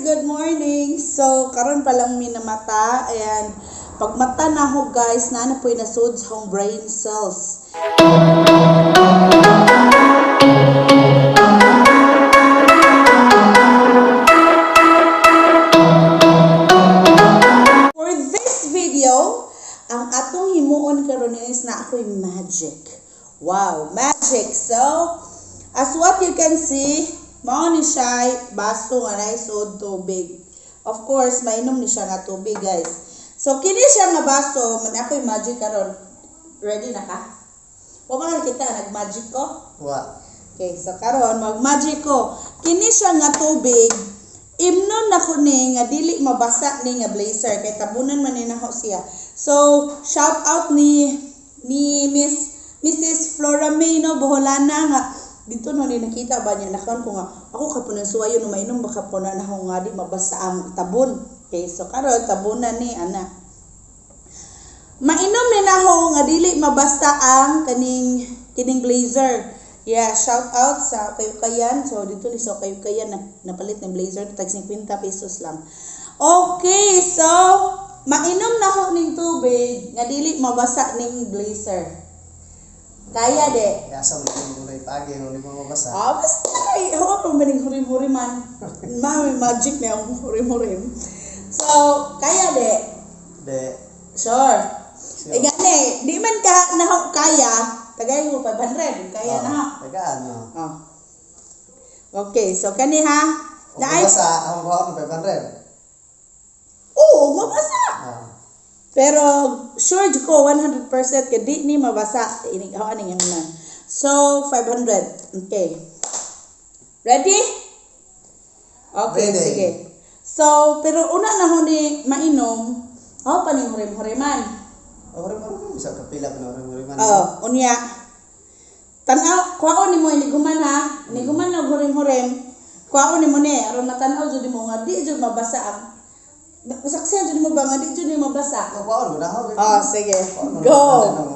Good morning. So, karon pa lang mi namata and pagmata na ho, guys, na na po'y nasud sa akong brain cells. For this video, ang atong himuon karon is na ako'y magic. Wow, magic. So, as what you can see, mao ni siya baso nga naay sud tubig. Of course, mainom ni siya nga tubig, guys. So, kini siya nga baso, man ako'y magic karon. Ready na ka? Wa man kita nag-magic ko? Wa. Okay, so karon mag-magic ko. Kini siya nga tubig, imnon na ko ni nga dili mabasa ni nga blazer kay tabunan man ni nako siya. So, shout out ni Miss Mrs. Flora May, no, Boholana, nga dito no ni nakita ba niya nakuan ko nga ako ka po ng suwayo no mainom baka po na nako nga di mabasa ang tabon. Okay, so karon tabunan ni ana. Mainom ni nako nga dili mabasa ang kaning kining blazer. Yeah, shout out sa Kayukayan. So dito ni sa Kayukayan na napalit ng blazer, tag 50 pesos lang. Okay, so mainom na ho ning tubig nga dili mabasa ning blazer. Kaya de. Kaya sa mga gulay pagi, hindi mo mabasa. Ah, basta kay ho pa maning hurim-hurim man. Mami magic na yung hurim-hurim. So, kaya de. De. Sure. Sure. Eh gani, di man ka na ho kaya, tagay mo 500, kaya na ho. Tagaan, no. Oh. Okay, so kani ha. Kung Naay mabasa, ang buhaon ng 500. Oo, mabasa. Ah. Pero sure jud ko 100% kay di ni mabasa. Inig ako aning na. So 500. Okay. Ready? Okay, Ready. sige. So, pero una na ho ni mainom, ako pa ning hurim-huriman. Oh, hurim-hurim. Bisa kapila pa na hurim-huriman. Oh, unya. Tanaw, kuhaon nimo iniguman ha. Iniguman na hurim-hurim. Kuhaon nimo ni aron matanaw jud nimo nga di jud mabasa ang. Saksihan jud mo ba nga di jud ni mabasa? Oh, kuhaon mo na ho. Oh, sige. Kuhaon mo na, Go.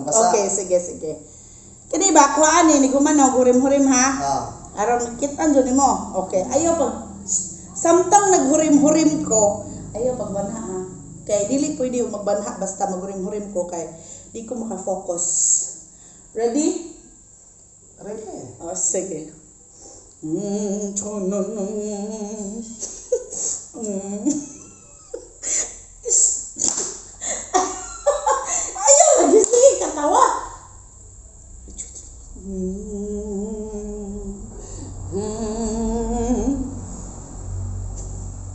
mabasa. Okay, sige, sige. Kini ba kuhaan ni niguman na hurim-hurim ha. Ah. Aron kitan jud nimo. Okay. Ayaw pag samtang naghurim-hurim ko, ayaw pagbanha ha. Kay dili pwede magbanha basta maghurim-hurim ko kay di ko maka-focus. Ready? Ready. Oh, sige. Chonono. Ayaw, lagi sige, katawa.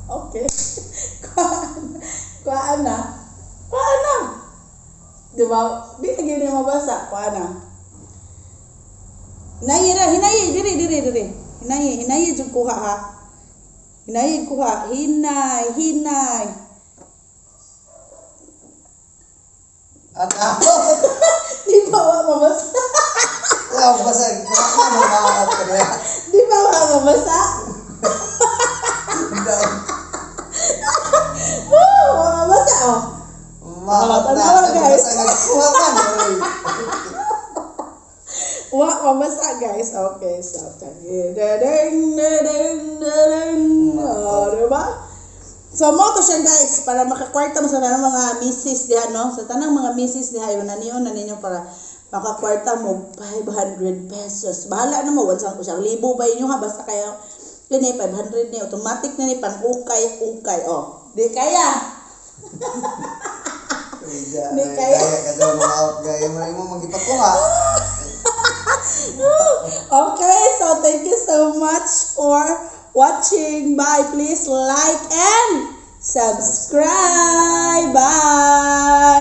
Okay. Kuhaan. Kuhaan na. Kuhaan na. Di ba? Di na gini mabasa. Kuhaan na. Hinayi ra, hinayi, diri, diri, diri. Hinayi, hinayi jud kuha ha. Hinayi kuha, hinay, hinay. Ano? Di ba wa mabasa? Wala, mabasa. Wala, mabasa ka na. Di ba wa mabasa? Hindi. Oh, wa mabasa oh. Mahat na. Tanawa, guys. Mabasa nga. Kuha man. Oy. Wa mabasa, guys. Okay, so ding ding ding ding. Oh, di ba? So mo to siya, guys, para makakwarta mo sa tanang mga misis diha, no? Sa tanang mga misis diha yun na niyo na ninyo para makakwarta mo 500 pesos. Bahala na mo, wansang usang libo ba inyo ha, basta kayo kini 500 ni automatic na ni pang ukay ukay oh. Di kaya. Di kaya. Gaya ka daw mga out. Gaya mo na mo magipakuha. Okay, so thank you so much for watching. Bye. Please like and subscribe. Bye.